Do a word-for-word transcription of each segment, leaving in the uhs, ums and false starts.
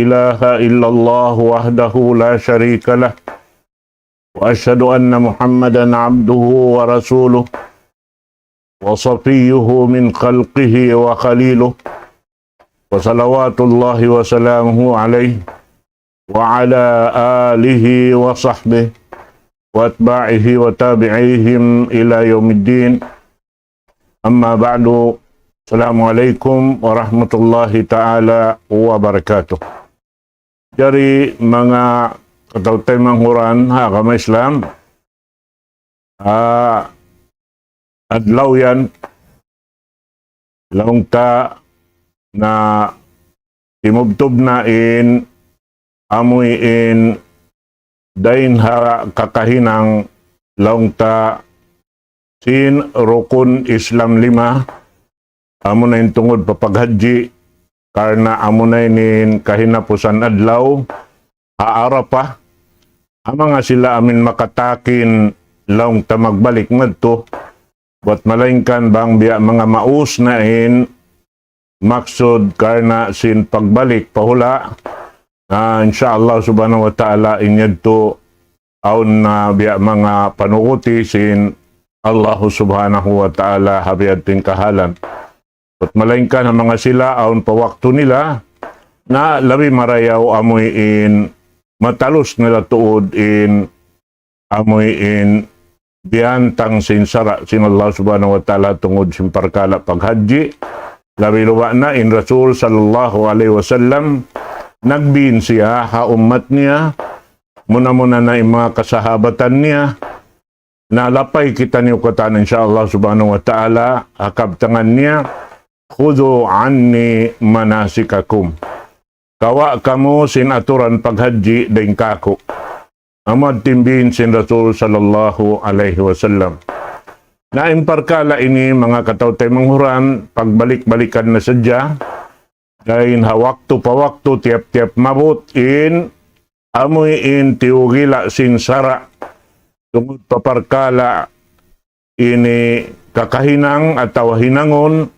إله إلا الله وحده لا شريك له، وأشهد أن محمدا عبده ورسوله، وصفيه من خلقه وخليله، وصلوات الله وسلامه عليه وعلى آله وصحبه وأتباعه وتابعيهم إلى يوم الدين. أما بعد، السلام عليكم ورحمة الله تعالى وبركاته. Jari manga kataw-taymanghuran ha agama Islam, ah, adlaw yan, laung ta na timubtub na in amuin dayn ha kakahinang laung ta sin rukun Islam lima, amuna in tungud pa paghajji, karna' amuna in kahinapusan adlaw ha Arafah. Amu manga sila amin makatakin laung ta magbalik madtu, buwat malaingkan bang biya' manga maus na in maksud karna' sin pagbalik pa hula'. Na, insya Allah subhanahu wa ta'ala, in yadtu awn na biya' manga panuguti sin Allah subhanahu wa ta'ala ha biya' yadtu in kahalan. Buwat malaingkan ha manga sila awn pa waktu nila, na labi marayaw amuin matalus nila tuud in amuin biyantang sin sara' sin Allah subhanahu wa ta'ala tungud sin parkala' paghajji. Labi luba' na in Rasul sallallahu alayhi wasallam, nagbin siya ha ummat niya, muna-muna na in manga kasahabatan niya, na lapay kitaniyu katan, insya Allah subhanahu wa ta'ala, ha kabtangan niya, "خذوا عني مناسككم." Kawa' kamu sin aturan paghajji dayn kāku'. Amu in timbin sin Rasul sallallahu alayhi wasallam. Na in parkala' ini, manga kataw-taymanghuran, pagbalik-balikan na sadja, dayn ha waktu pa waktu, tiyap-tiyap maabut in amuin tiyugila' sin sara' tungud pa parkala' ini kakahinang atawa hinangun,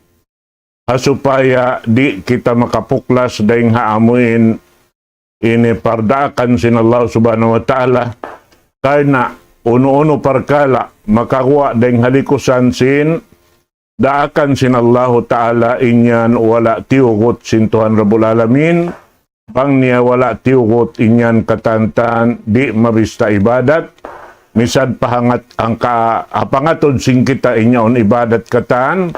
ha supaya di' kita makapuklas dayn ha amuin ini pardaakan sin Allah subhanahu wa ta'ala, karna' unu-unu parkala' makaguwa' dayn ha likusan sin daakan sin Allahu Ta'ala, in yan wala' tiyugut sin Tuhan Rabbul Alamin. Bang niya wala' tiyugut, in yan katantan di' mabista ibadat. Misad pa hangat angka apangatud sin kita in yaun ibadat katan,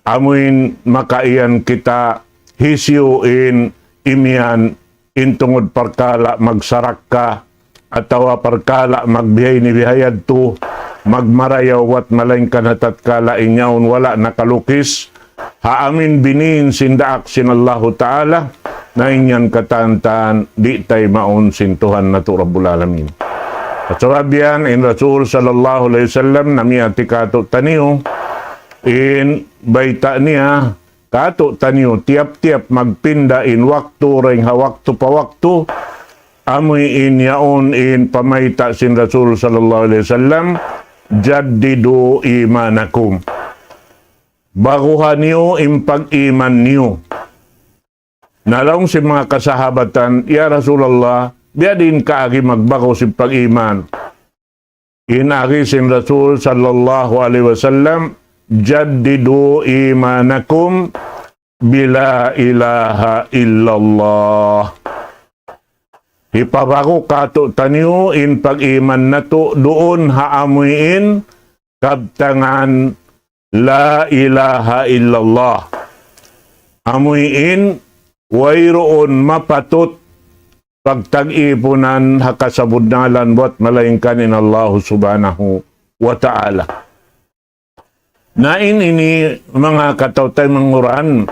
amuin makaiyan kita hisiyu in imiyan in tungud parkala' magsarakka, atawa parkala' magbihayni bihayadtu, magmarayaw buwat malaingkan ha tatkala in yaun wala' nakalukis ha amuin binin sin daak sin Allahu Ta'ala, na in yan katantan di' taymaun sin Tuhan natu' Rabbul Alamin. Sabab yan, in Rasul sallallahu alayhi wasallam namiyati kātu'niyu, in bayta' niya, kātu'niyu, tiyap-tiyap magpinda in waktu dayn ha waktu pa waktu, amuin yaun in pamayta' sin Rasul sallallahu alayhi wasallam, "جددوا إيمانكم." Baguha niyu in pag-iman niyu. Na laung sin manga kasahabatan, "Ya Rasulullah, biya' diin kaagi magbagu sin pag-iman?" In agi sin Rasul sallallahu alayhi wasallam, "جددوا إيمانكم بلا إله إلا الله." Hipabagu kātu'niyu in pag-iman natu' duun ha amuin kabtangan لا إله إلا الله. Amuin wayruun mapatut pagtag-ipunan ha kasabunnalan buwat malaingkan in Allahu Subhanahu wa Ta'ala. Na in ini, manga kataw-taymanghuran,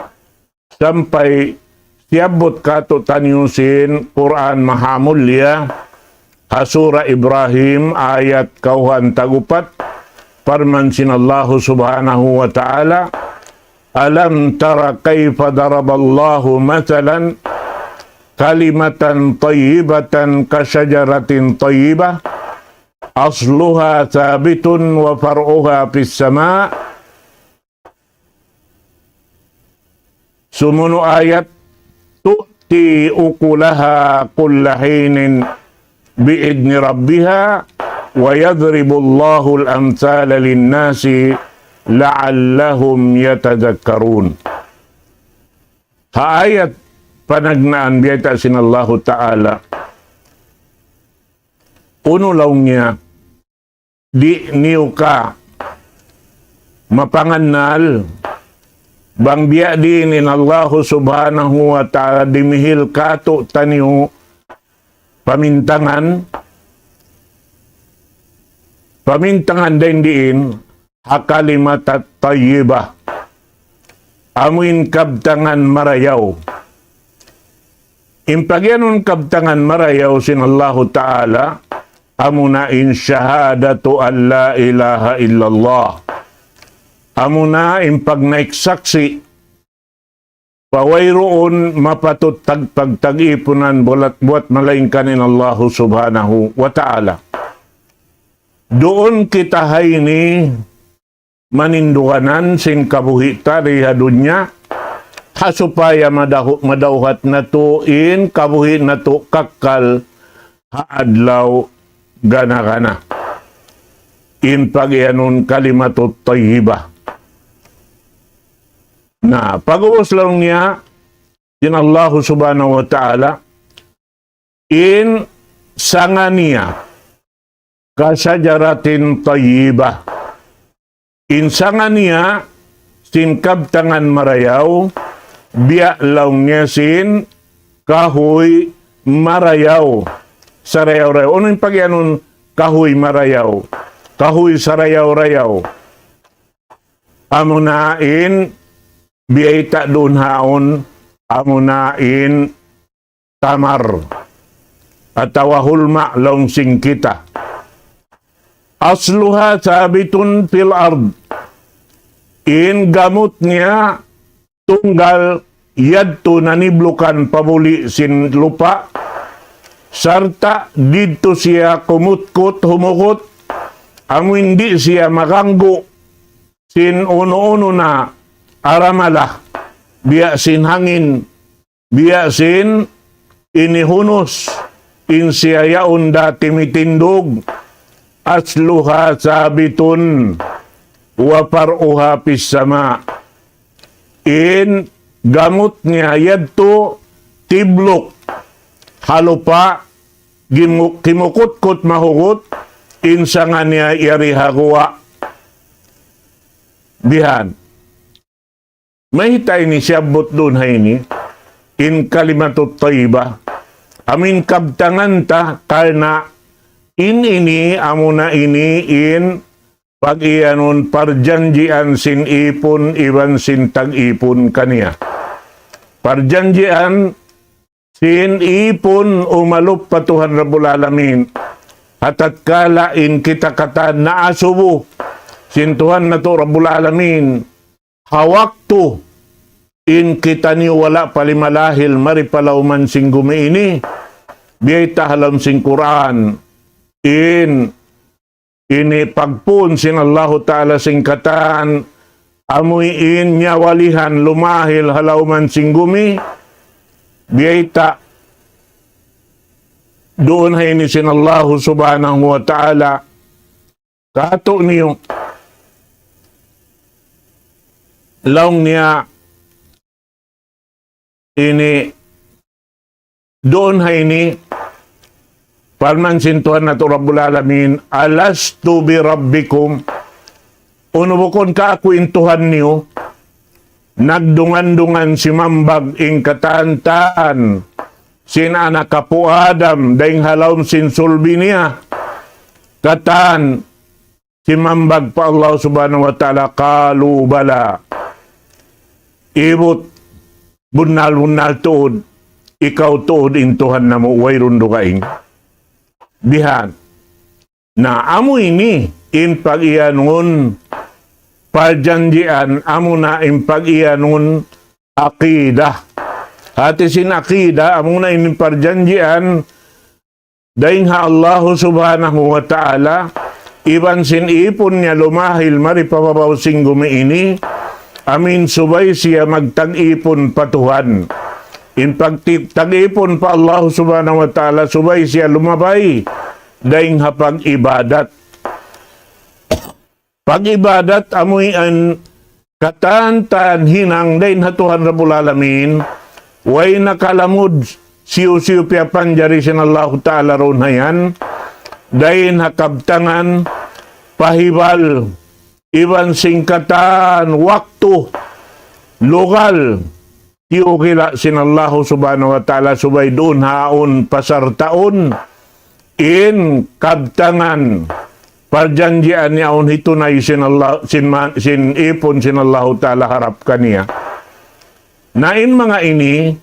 sampay siyabbut kātu'niyu sin Qur'an Mahamulliya, ha Surah Ibrahim, ayat kawhaan tag-upat, parman sin Allahu Subhanahu wa Ta'ala, ألم تر كيف ضرب الله مثلا كلمة طيبة كشجرة طيبة أصلها ثابت وفرعها في السماء. Sumunu' ayat, tu-, تؤتي أكلها كل حين بإذن ربها ويضرب الله الأمثال للناس لعلهم يتذكرون. Ha ayat panagnaan biyayta' sin Allahu Ta'ala. Unu laung niya, di' niyu ka mapangannal, bang biya' diin in Allahu Subhanahu wa Ta'ala dimihil kātu'niyu pamintangan, pamintangan dayn diin, ha kalimat at-tayyibah. Amu in kabtangan marayaw. In pagiyanun kabtangan marayaw sin Allahu Ta'ala, amuna in shahadatu an la ilaha illallah. Amuna in pagnaik saksi', pa wayruun mapatut tag-, pagtag-ipunan bulat-, buwat malaingkan in Allahu Subhanahu wa Ta'ala. Duun kita ha ini maninduganan sin kabuhi' ta di ha dunya, ha supaya madahu-, madawhat natu' in kabuhi' natu' kakkal ha adlaw gana-gana. In pagiyanun kalimatut tayyibah. Na, pag'ubus laung niya, sin Allahu Subhanahu wa Ta'ala, in sanga niya, كشجرة طيبة. In sanga niya, sin kabtangan marayaw, biya' laung niya sin kahuy marayaw. Sarayaw-rayaw. Unu in pagiyanun kahuy marayaw? Kahuy sarayaw-rayaw. Amuna in biyayta' duun haun, amuna in tamar atawa hulma laung sin kita. أصلها ثابت في الأرض. In gamut niya tunggal yadtu naniblukan pa buli' sin lupa', sarta' didtu siya kumutkut, humukut, amu in di' siya maganggu' sin unu-unu na aramala, biya' sin hangin, biya' sin ini hunus, in siya yaun da timitindug, أصلها ثابت وفرعها في السماء. In gamut niya yadtu tibluk ha lupa', gimu-, kimukutkut mahugut, in sanga niya yari ha guwa'. Bihan. Mayta' ini siyabbut duun ha ini, in kalimatut tayyibah, amu in kabtangan ta karna' in ini, amuna ini in pagiyanun parjanjian sin ipun iban sin tag-ipun kaniya. Parjanjian sin ipun umalup pa Tuhan Rabbul Alamin. Ha tatkala in kita katan naasubu sin Tuhan natu' Rabbul Alamin, ha waktu in kitaniyu wala' pa limalahil mari pa lawman sin gumi ini, biyayta' ha lawm sin Qur'an, in ini pagpun sin Allahu Ta'ala sin katan, amuin nyawalihan lumahil ha lawman sin gumi, biyayta' duun ha ini sin Allahu Subhanahu wa Ta'ala, kātu'niyu, laung niya, ini duun ha ini, parman sin Tuhan natu' Rabbul Alamin, ألست بربكم, unu bukun ka aku in Tuhan niyu? Nagdungan-dungan simambag in katan-katan sin anak apu' Adam, dayn ha lawm sin sulbi niya. Katan, simambag pa Allah Subhanahu wa Ta'ala, قالوا بلى. Ibut, bunnal-bunnal tuud, ikaw tuud in Tuhan namu', wayruun dugaing. Bihan. Na amu ini, in pagiyanun parjanjian, amuna in pagiyanun aqidah. Hati sin aqidah, amuna in parjanjian, dayn ha Allahu Subhanahu wa Ta'ala, iban sin ipun niya lumahil mari pa babaw sin gumi ini, amuin subay siya magtag-ipun pa Tuhan. In pagtip-, tag-ipun pa Allah Subhanahu wa Ta'ala, subay siya lumabay dayn ha pag-ibadat. Pag-ibadat amuin katan-katan hinang dayn ha Tuhan Rabbul Alamin, way nakalamud hisiyu-siyu piyapanjari sin Allahu Ta'ala duun ha yan, dayn ha kabtangan, pahibal, iban sin katan waktu, lugal, tiyukila sin Allahu Subhanahu wa Ta'ala subay duun ha yaun pasartaun in kabtangan parjanjian yaun hitunay sin Allah, sin ma-, sin ipun sin Allahu Ta'ala harap kaniya. Na in manga ini,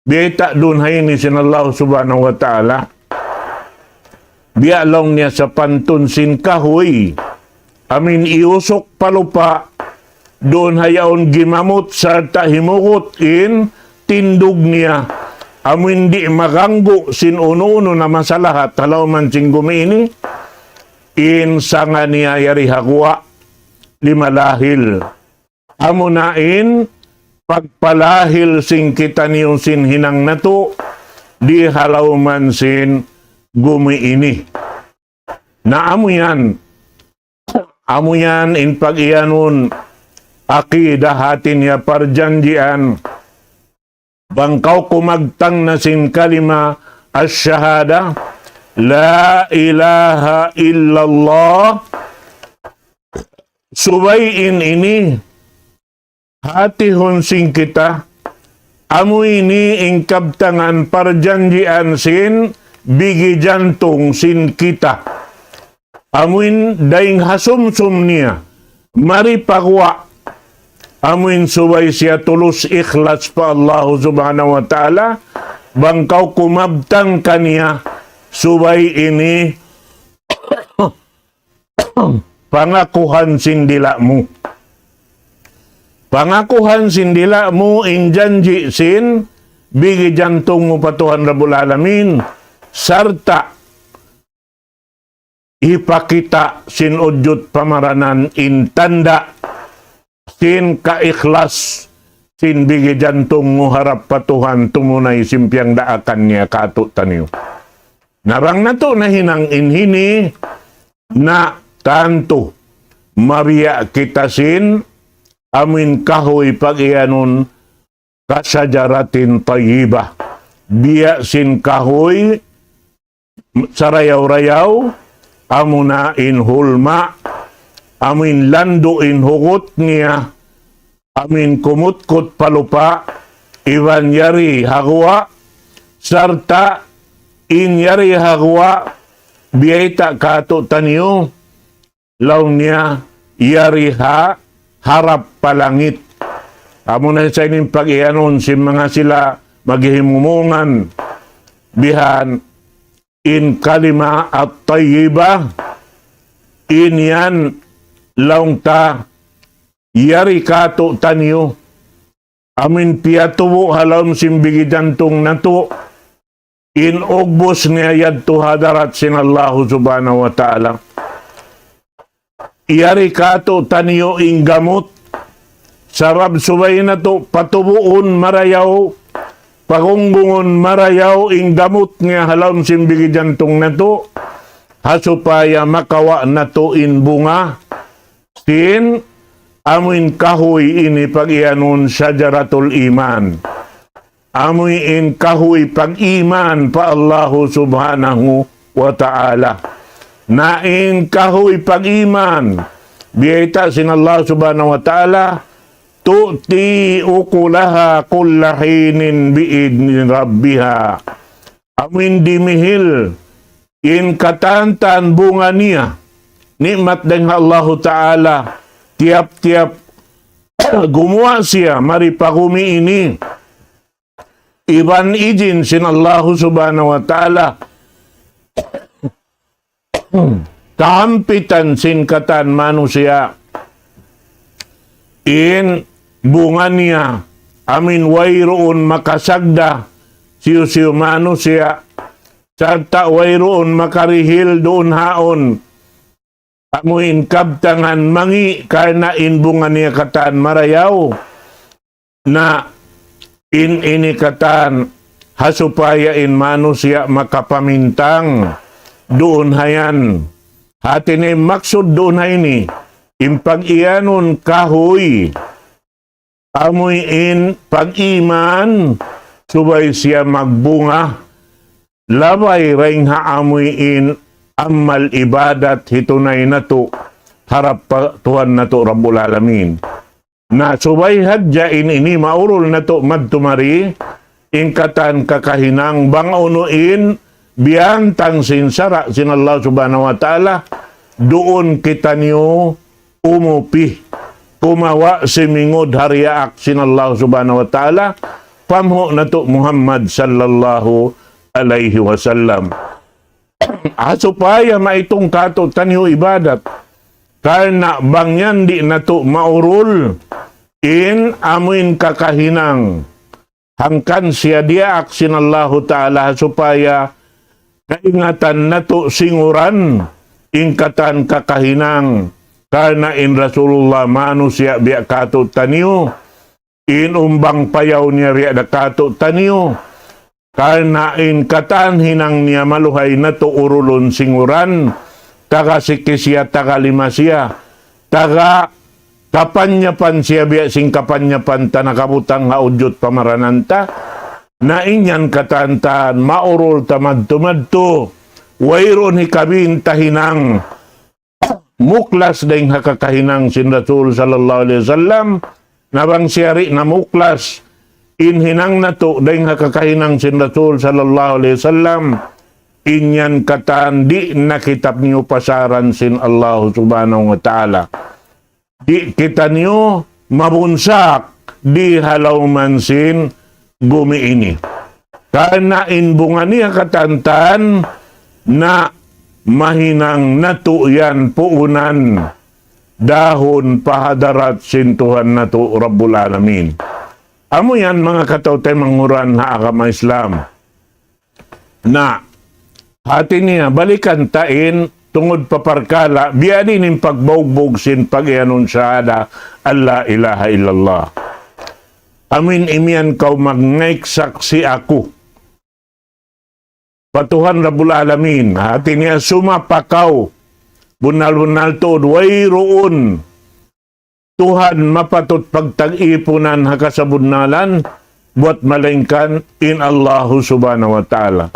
biyayta' duun ha ini sin Allah Subhanahu wa Ta'ala. Biya' laung niya sapantun sin kahuy, amuin iyusuk pa lupa', duun ha yaun gimamut sarta' himugut in tindug niya, amuin di' maganggu' sin unu-unu na masalahat ha lawm sin gumi ini, in sanga niya yari ha guwa', limalahil. Amuna in pagpalahil sin kitaniyu sin hinang natu' di ha lawm sin gumi ini. Na amu yan, amu yan in pag-iyanun aqidah, hati niya parjanjian. Bang kaw kumabtang na sin kalima ash-shahada, la ilaha illallah, subay in ini hatihun sin kita, amu ini in kabtangan parjanjian sin bigi jantung sin kita. Amuin dayn ha sumsum niya, mari pa guwa', amuin subay siya tulus ikhlas pa Allah Subhanahu wa Ta'ala, bang kaw kumabtang kaniya, subay ini pangakuhan sin dila' mu. Pangakuhan sin dila' mu in janji' sin bigi jantung mu pa Tuhan Rabbul Alamin, sarta' hipakita' sin ujud pamaranan in tanda' sin kaikhlas sin bigi jantung mu harap pa Tuhan tumunay sin piyangdaakan niya kātu'niyu. Na bang natu' nahinang in ini, na tantu mabiya' kita sin amuin kahuy pag-iyanun ka shajaratin tayyibah. Biya' sin kahuy sarayaw-rayaw, amuna in hulma', amuin landu' in hugut niya, amuin kumutkut pa lupa', iban yari ha guwa', sarta' in yari ha guwa', biyayta' kātu'niyu, laung niya yari ha harap pa langit. Amuna sa ini in pag-iyanun sin manga sila maghihimumungan bihan in kalima at-tayyibah, in yan laung ta yari kātu'niyu, amuin piyatubu' ha lawm sin bigi jantung natu', in ugbus niya yadtu ha hadarat sin Allahu Subhanahu wa Ta'ala. Yari kātu'niyu in gamut, sabab subay natu' patubuun marayaw, pagunggungun marayaw in gamut niya ha lawm sin bigi jantung natu', ha supaya makawa' natu' in bunga sin amuin kahuy ini pag-iyanun shajaratul iman. Amuin kahuy pag-iman pa Allahu Subhanahu wa Ta'ala. Na in kahuy pag-iman, biyayta' sin Allah Subhanahu wa Ta'ala, تؤتي أكلها كل حين بإذن ربها. Amuin dimihil in katan-katan bunga niya, ni'mat dayn ha Allahu Ta'ala, tiyap-tiyap gumuwa' siya mari pa gumi ini, iban ijin sin Allahu Subhanahu wa Ta'ala, kahampitan sin katan manusiya', in bunga niya, amuin wayruun makasagda hisiyu-siyu manusiya', sarta' wayruun makarihil duun haun, amuin kabtangan mangi' karna' in bunga niya katan marayaw. Na In ini katan, ha supaya in manusiya' makapamintang duun ha yan. Hati niya maksud duun ha ini, in pag-iyanun kahuy, amuin pag-iman, subay siya magbunga, labay dayn ha amuin amal ibadat hitunay natu' harap pa Tuhan natu' Rabbul Alamin. Na subay hadja in ini maurul natu' madtu mari, in katan kakahinang bang unu in biyantang sin sara' sin Allah Subhanahu wa Ta'ala, duun kitaniyu umupi, kumawa' simingud ha diyaak sin Allah Subhanahu wa Ta'ala, panghu' natu' Muhammad sallallahu alayhi wasallam. Ha supaya maitung kātu'niyu ibadat. Karna' bang yan di' natu' maurul in amuin kakahinang. Hangkan siya diyaak sin Allahu Ta'ala ha supaya kaingatan natu' singuran in katan kakahinang. Karna' in Rasulullah manusiya' biya' kātu'niyu. In umbang payaw niya biya' da kātu'niyu. Karna' in katan hinang niya maluhay natu' urulun singuran, taga siki siya, taga lima siya, taga kapanyapan siya biya' sin kapanyapan ta nakabutang ha udjut pamaranan ta, na in yan katan maurul ta madtu-madtu, wayruun hikabin ta hinang muklas dayn ha kakahinang sin Rasul sallallahu alayhi wasallam, na bang siya di' na muklas in hinang natu' dayn ha kakahinang sin Rasul sallallahu alayhi wasallam, in yan katan di' na kitaniyu pasaran sin Allah Subhanahu wa Ta'ala. Di' kitaniyu mabunsak di ha lawm sin gumi ini. Karna' in bunga niya katan na mahinang natu' yan puunan dahun pa hadarat sin Tuhan natu' Rabbul Alamin. Amu yan manga kataw-taymanghuran ha agama Islam. Na, hati niya, balikan ta in tungud pa parkala', biya' diin in pagbugbug sin pag-iyanun shahada, an la ilaha illallah. Amuin imiyan kaw magngayik saksi' aku pa Tuhan Rabbul Alamin. Hati niya sumapa kaw. Bunnal-bunnal tuud wayruun Tuhan mapatut pagtag-ipunan ha kasabunnalan, buwat malaingkan in Allahu Subhanahu wa Ta'ala.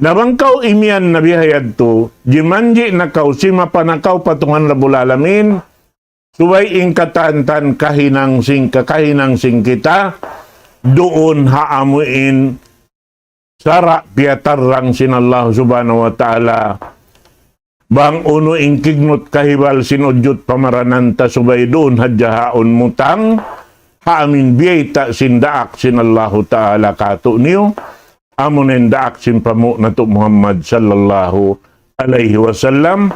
Na bang kaw imiyan na biya' ha yadtu, jimanji' na kaw, simapa na kaw pa Tuhan Rabbul Alamin, subay in katan kahinang sin, kakahinang sin kita, duun ha amuin sara' piyatarrang sin Allah Subhanahu wa Ta'ala. Bang unu in kignut kahibal sin udjut pamaranan ta subay duun hadja haun mutang, ha amuin biyayta' sin daak sin Allahu Ta'ala kātu'niyu, amuna in daak sin panghu' natu' Muhammad sallallahu alayhi wasallam,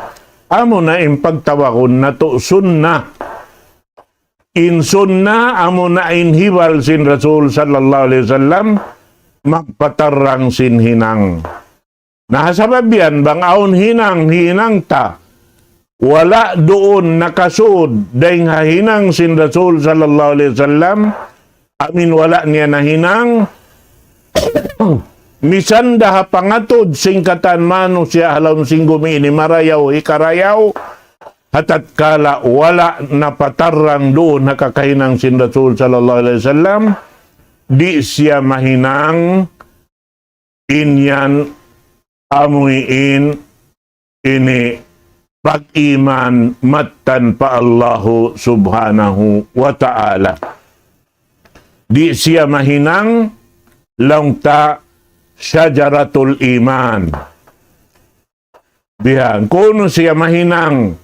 amuna in pagtawagun natu' sunnah. In sunnah amuna in hibal sin Rasul sallallahu alayhi wasallam, magpatarrang sin hinang. Na ha sabab yan, bang awn hinang, hinang ta, wala' duun nakasud dayn ha hinang sin Rasul sallallahu alayhi wasallam, amuin wala' niya nahinang, misan da ha pangatud sin katan manusiya' ha lawm sin gumi ini marayaw, hikarayaw, ha tatkala wala' napatarrang duun ha kakahinang sin Rasul sallallahu alayhi wasallam, di' siya mahinang in yan amuin ini pag-iman mattan pa Allahu Subhanahu wa Ta'ala. Di' siya mahinang laung ta shajaratul iman. Bihan, kunu' siya mahinang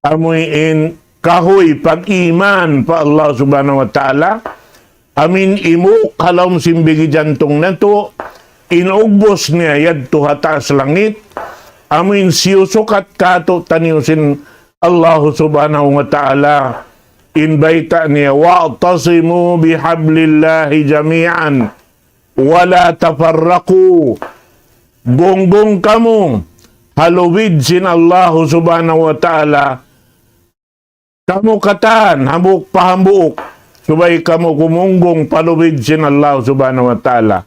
amuin kahuy pag-iman pa Allah Subhanahu wa Ta'ala, amuin imuk ha lawm sin bigi jantung natu', in ugbus niya yadtu ha taas langit, amuin siyusukat kātu'niyu sin Allah Subhanahu wa Ta'ala, in bayta' niya, واعتصموا بحبل الله جميعا ولا تفرقوا. Gunggung kamu ha lubid sin Allahu Subhanahu wa Ta'ala, kamu katan, hambuuk pa hambuuk. Subay kamu gumunggung pa lubid sin Allah Subhanahu wa Ta'ala.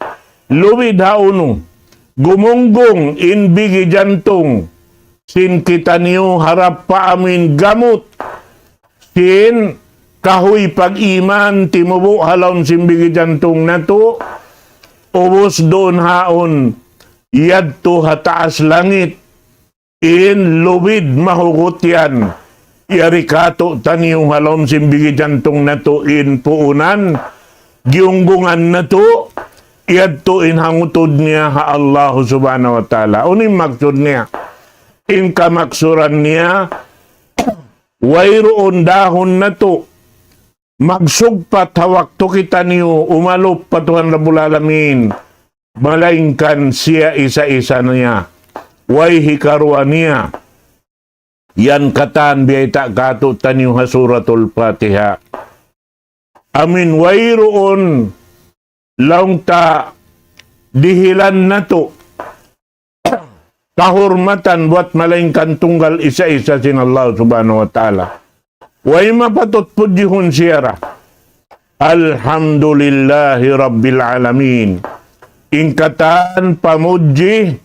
Lubid ha unu? Gumunggung in bigi jantung sin kitaniyu harap pa amuin gamut sin kahuy pag-iman timubu' ha lawm sin bigi jantung natu', ubus duun haun yadtu ha taas langit. In lubid mahugut yan. Yari katu'taniyu ha lawm sin bigi jantung natu' in puunan, giyunggungan natu', yadtu in hangutud niya ha Allah Subhanahu wa Ta'ala. Unu in maksud niya? In kamaksuran niya, wayruun dahun natu' magsugpat ha waktu kitaniyu umalup pa Tuhan Rabbul Alamin, malaingkan siya isa-isa niya, way hikaruwa niya. Yan katan biyayta' katu'taniyu ha Suratul Fatiha. Amin wayruun laung ta dihilan natu' kahurmatan buat malaingkan tunggal isa-isa sin Allah Subhanahu wa Ta'ala. Way mapatut pudjihun siya ra. Alhamdulillahi Rabbil Alamin. In katan pamudji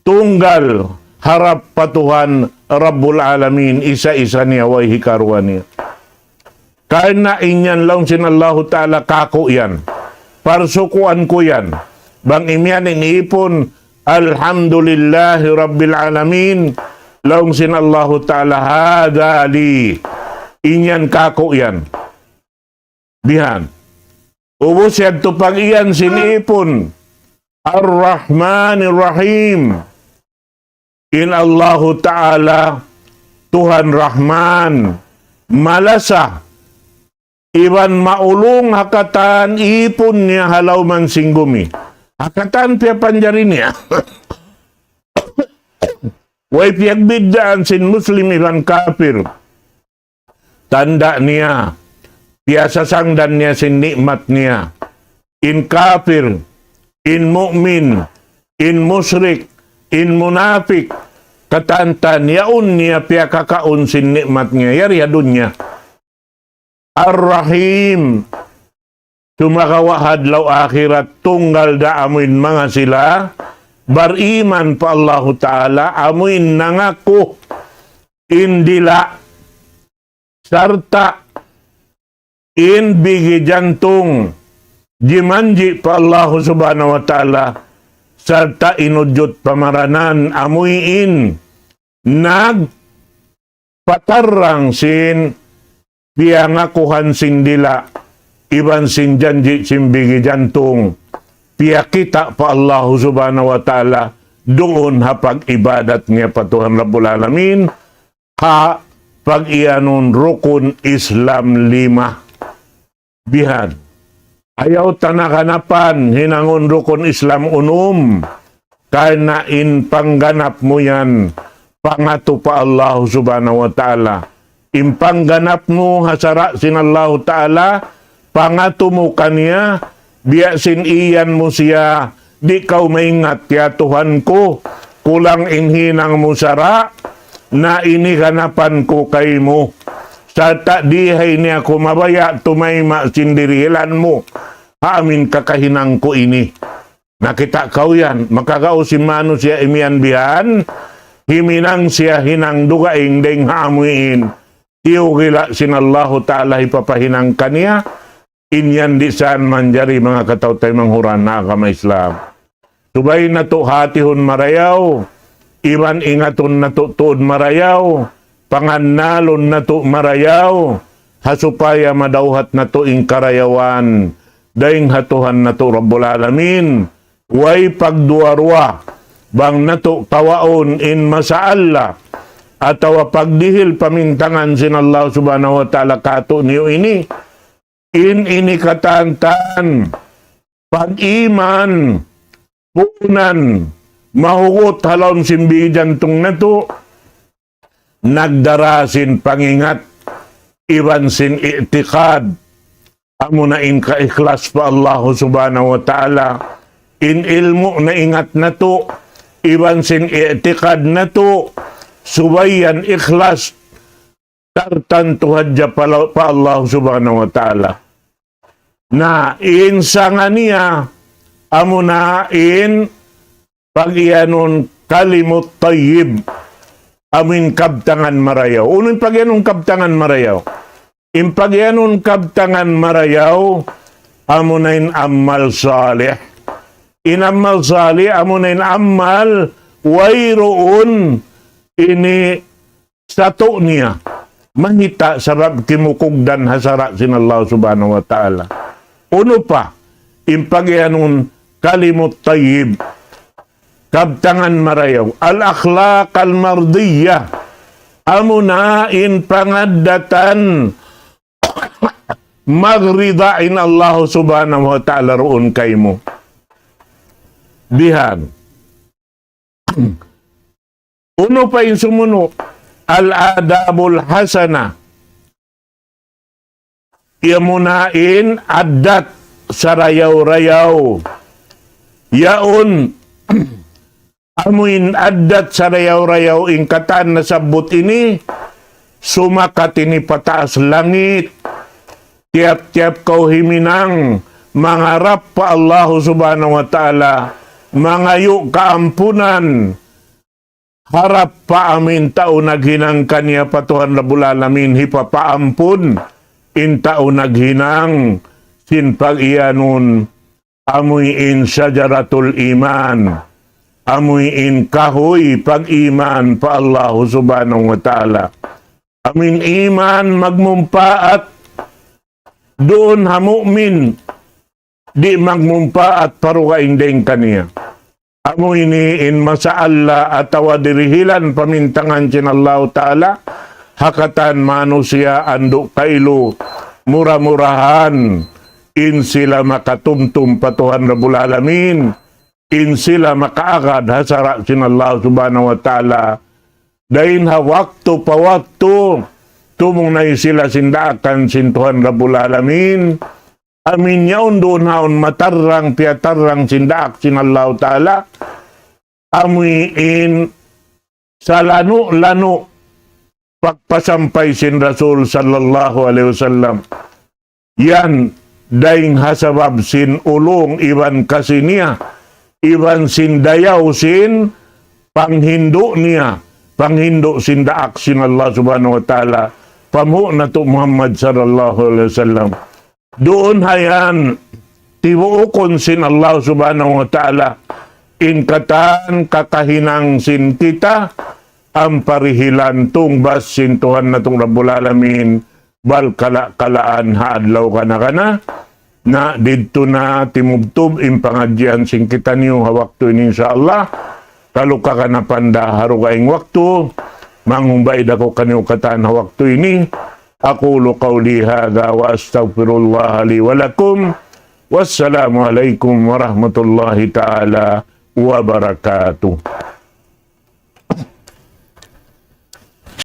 tunggal harap pa Tuhan Rabbul Alamin, isa-isa niya, way hikaruwa niya. Karna' in yan laung sin Allahu Ta'ala kāku' yan. Parsukuan ku yan. Bang imiyan in ipun, Alhamdulillahi Rabbil Alamin, laung sin Allahu Ta'ala, hadha li. In yan kāku' yan. Bihan. Ubus yadtu pag-iyan sin ipun. Ar-Rahmanir Rahim. In Allahu Ta'ala, Tuhan Rahman, malasa, iban maulung ha katan ipun niya ha lawm sin gumi. Ha katan piyapanjari niya. Way piyagbiddaan sin Muslim iban kapir. Tanda' niya, piyasasangdan niya sin ni'mat niya. In kapir, in mu'min, in mushrik, in munapik, katan-katan, yaun niya piyakakaun sin ni'mat niya. Yari ha dunya. Ar-Rahim, sumagawa' ha adlaw akhirat tunggal da amuin manga sila bariman pa Allahu Ta'ala, amuin nangaku in dila' sarta' in bigi jantung jimanji' pa Allahu Subhanahu wa Ta'ala sarta' inujud pamaranan amuin nagpatarrang sin piyangakuhan sin dila' iban sin janji' sin bigi jantung, piyakita' pa Allahu Subhanahu wa Ta'ala duun ha pag-ibadat niya pa Tuhan Rabbul Alamin, ha pag-iyanun rukun Islam lima. Bihan. Ayaw ta na ganapan hinangun rukun Islam unum. Karna' in pangganap mu yan, pangatu pa Allah Subhanahu wa Ta'ala. In pangganap mu ha sara' sin Allah Ta'ala, pangatu mu kaniya, biya' sin iyan mu siya, di' kaw maingat, ya Tuhan ku, kulang in hinang mu sara', na ini ganapan ku kaymu. Sarta' di' ha ini aku mabaya' tumayma' sin dirihilan mu ha amin kakahinang ku ini. Nakita' kaw yan, makagaus in manusiya' imiyan bihan, himinang siya hinang dugaing dayng ha amuin tiyugila' sin Allahu Ta'ala hipapahinang kaniya, in yan di' saan manjari manga kataw-taymanghuran ha agama Islam. Subay natu' hatihun marayaw, iban ingatun natu' tuud marayaw, pangannalun natu' marayaw, ha supaya madawhat natu' in karayawan dayng ha Tuhan natu' Rabbul Alamin. Way pagduwa-ruwa, bang natu' kawaun in masa Allah, atawa pagdihil pamintangan sin Allah Subhanahu wa Ta'ala kātu'niyu ini, in ini katan-katan, pag-iman, puunan, mahugut ha lawm sin bigi jantung natu', nagdara sin pangingat, iban sin i'tikad, amuna in kaikhlas pa Allahu Subhanahu wa Ta'ala, in ilmu' naingat natu', iban sin i'tikad natu', subay yan ikhlas, tartantu hadja pa, pa Allah Subhanahu wa Ta'ala. Na in sanga niya, amuna in pagiyanun kalimut tayyib, amuin kabtangan marayaw. Unu in pagiyanun kabtangan marayaw? In pagiyanun kabtangan marayaw, amuna in amal salih. In amal salih, amuna in amal wayruun ini satu' niya mahita' sabab kimukugdan ha sara' sin Allah Subhanahu wa Ta'ala. Unu pa, in pagiyanun kalimut tayyib, kabtangan marayaw, al-akhlaq al-mardiyah, amuna in pangaddatan magrida in Allah Subhanahu wa Ta'ala duun kaymu. Bihan. Unu pa in sumunu', al-adabul hasana. Amuna in addat sarayaw-rayaw. Yaun, amuin addat sarayaw-rayaw in katan nasabbut ini, sumakat ini pataas langit. Tiyap-tiyap kaw himinang, mangarap pa Allah Subhanahu wa Ta'ala, mangayu' kaampunan, harap pa amuin tau naghinang kaniya pa Tuhan Rabbul Alamin, hipapaampun in tau naghinang sin pagiyanun, amuin shajaratul iman, amuin kahuy pag-iman pa Allah Subhanahu wa Ta'ala. Amuin iman magmumpaat duun ha mu'min, di' magmumpaat pa dugaing dayn kaniya. Amu ini in masaallah atawa dirihilan pamintangan sin Allah Ta'ala, ha katan manusiya' andu' kailu, mura-murahan in sila makatumtum pa Tuhan Rabbul Alamin, in sila makaagad ha sara' sin Allah Subhanahu wa Ta'ala. Dayn ha waktu pa waktu, tumunay sila sin daakan sin Tuhan Rabbul Alamin. Amuin yaun duun haun matarrang, piyatarrang sin daak sin Allah Ta'ala. Amuin salanu'-lanu' pagpasampay sin Rasul sallallahu alayhi wasallam. Yan, dayng ha sabab sin ulung iban kasi niya, iban sin dayaw sin panghindu' niya, panghindu' sin daak sin Allah Subhanahu wa Ta'ala, pamu'na tu Muhammad sallallahu alayhi wasallam. Duun hayan, tibuukun sin Allah Subhanahu wa Ta'ala, in katan kakahinang sin kita, amparihilan tungbas sin Tuhan natu' Rabbul Alamin, bal kala-kalaan ha adlaw kana-kana. Na didtu na timubtub in pangadjian sin kitaniyu ha waktu ini, insya Allah. Kalu ka kana panda ha dugaing waktu, manghumbay da aku kaniyu katan ha waktu ini. أقول قولي هذا وأستغفر الله لي ولكم. والسلام عليكم ورحمة الله تعالى وبركاته.